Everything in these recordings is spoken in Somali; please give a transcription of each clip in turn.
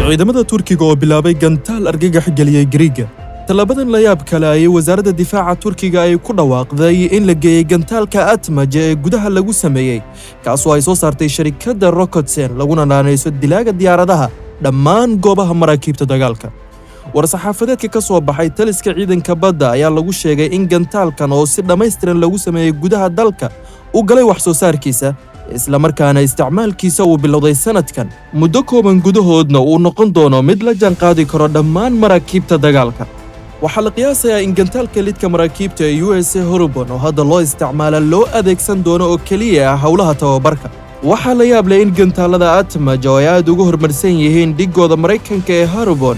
Ciidamada Turkiga oo bilaabay gantaal argagax geliyey Gariiga. Tallaabadan la yaab kale ayay wasaaradda difaaca Turkiga ay ku dhawaaqday in la geeyey gantaalka Atmaja ee gudaha lagu sameeyey, kaasoo ay soo saartay sharikadda Roketsan, laguna naanayso dilaaga diyaaradaha, dhammaan goobaha maraakiibta dagaalka. War-saxaafadeedka ka soo baxay taliska ciidanka badda ayaa lagu sheegay in gantaalkan oo si dhammaystiran lagu sameeyey gudaha dalka uu galay wax soo saarkiisa, isla markaana isticmaalkiisa uu bilowday sanadkan, muddo kooban gudahoodna uu noqon doono mid la jaanqaadi karo dhammaan maraakiibta dagaalka. Waxaa la qiyaasayaa in gantaalka lidka maraakiibta ee USA Harpoon oo hadda loo isticmaala loo adeegsan doono oo keliya ah howlaha tababarka. Waxaa la yaab leh in gantaalada Atmaja oo ay aad ugu horumarsan yihiin dhigooda Maraykanka ee Harpoon,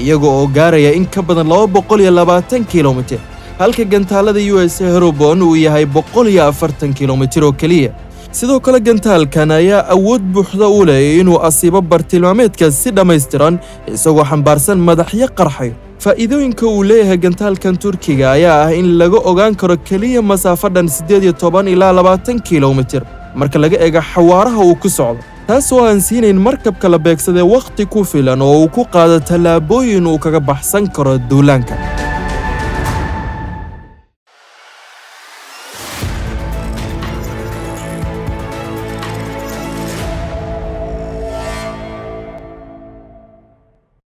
iyaga oo gaaraya in ka badan 220 kilomitir, halka gantaalada USA Harpoon uu yahay 140 kilomitir oo keliya. Sidoo kale, gantaalkan ayaa awood buuxda u leh inuu asiibo bartilmaameedka si dhammaystiran, isagoo xambaarsan madaxyo qarxayo. Faa'iidooyinka uu leeyahay gantaalkan Turkiga ayaa ah in laga ogaan karo keliya masaafo dhan 18 ilaa 20 kilomitir marka laga eego xawaaraha uu ku socdo, taas oo aan siinayn markabka la beegsaday wakhti ku filan oo uu ku qaado tallaabooyin uu kaga baxsan karo duulaanka.